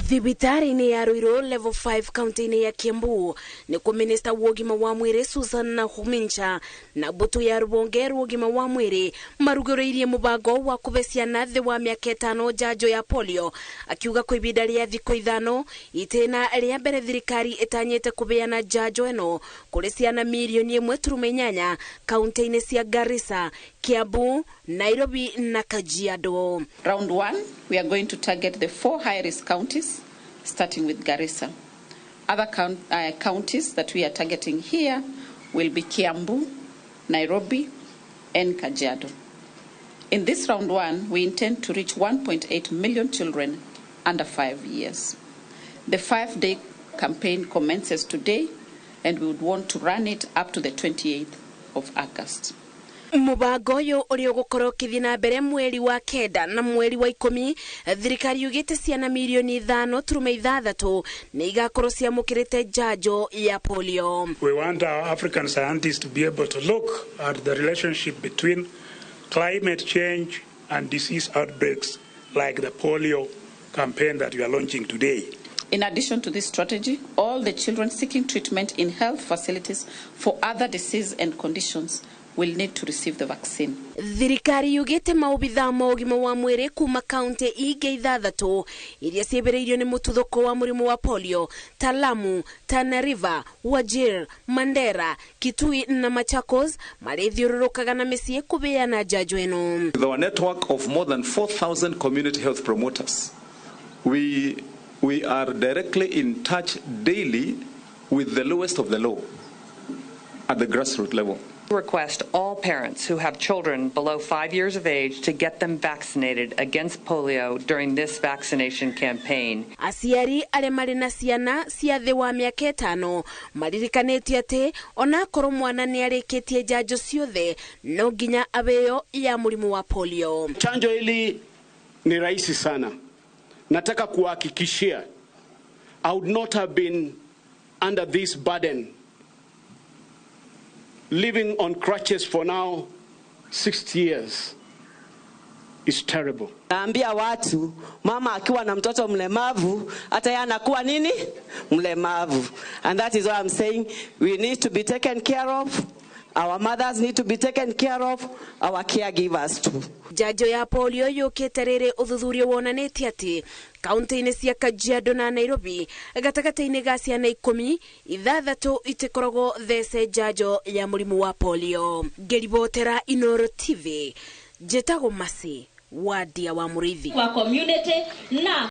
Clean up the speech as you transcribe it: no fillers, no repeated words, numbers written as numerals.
Thibitarĩ-inĩ ya Ruiru Level 5 kaunti-inĩ ya Kiambu nĩkuo minista wa ũgima wa mwĩrĩ Susan Nakhumicha na mbũtũ ya rũhonge rwa ũgima wa mwĩrĩ marugũrĩirie mũbango wa kũhe ciana thĩ wa mĩaka 5 njanjo ya polio, akiuga kwa ihinda rĩa thikũ 5 itĩna rĩa mbere thirikari ĩtanyĩte kũheana njanjo ĩno kũrĩ ciana mirioni 1.8 kaunti-inĩ cia Garissa, Kiambu, Nairobi na Kajiado. Round one, we are going to target the 4 high-risk counties, starting with Garissa. Other counties that we are targeting here will be Kiambu, Nairobi, and Kajiado. In this round one, we intend to reach 1.8 million children under 5 years. The 5-day campaign commences today, and we would want to run it up to the 28th of August. Mũbango ũyũ ũrĩa ũgũkorwo ũkĩthiĩ na mbere mweri wa 9 na mweri wa 10, thirikari yugĩte ciana mirioni 5.6 nĩ igakorwo ciamũkĩrĩte njanjo ya polio. We want our African scientists to be able to look at the relationship between climate change and disease outbreaks like the polio campaign that we are launching today. In addition to this strategy, all the children seeking treatment in health facilities for other diseases and conditions will need to receive the vaccine. Thirikari yugĩte maobithaa ma ũgima wa mwĩrĩ kuma kaunti ingĩ 6 iria ciĩbĩrĩirio nĩ mũtuthũko wa mũrimũ wa polio ta Lamu, Tana River, Wajir, Mandera, Kitui na Machakos marĩthiũrũrũkaga na mĩciĩ kũheana njanjo ĩno. With our network of more than 4,000 community health promoters, we are directly in touch daily with the lowest of the low at the grassroots level. Request all parents who have children below 5 years of age to get them vaccinated against polio during this vaccination campaign. Aciari arĩa marĩ na ciana cia thĩ wa mĩaka 5 maririkanĩtio atĩ onakorwo mwana nĩ arĩkĩtie njanjo ciothe no nginya abeo ya mũrimũ wa polio. Chanjo hili ni rahisi sana. Nataka kuhakikishia I would not have been under this burden living on crutches for now 60 years is terrible. Naambia watu mama akiwa na mtoto mlemavu hata yeye anakuwa nini? Mlemavu. And that is why I'm saying we need to be taken care of. Our mothers need to be taken care of, our caregivers too. Njanjo ya polio yũkĩte rĩrĩ ũthuthuria wonanĩtie atĩ kaunti-inĩ cia Kajiado na Nairobi gatagatĩ-inĩ ga ciana 10, 6 itikoragwo thece njanjo ya mũrimũ wa polio. Ngĩribotera Inoro TV, njĩtagwo Masi Wadia wa Mũrĩithi wa community na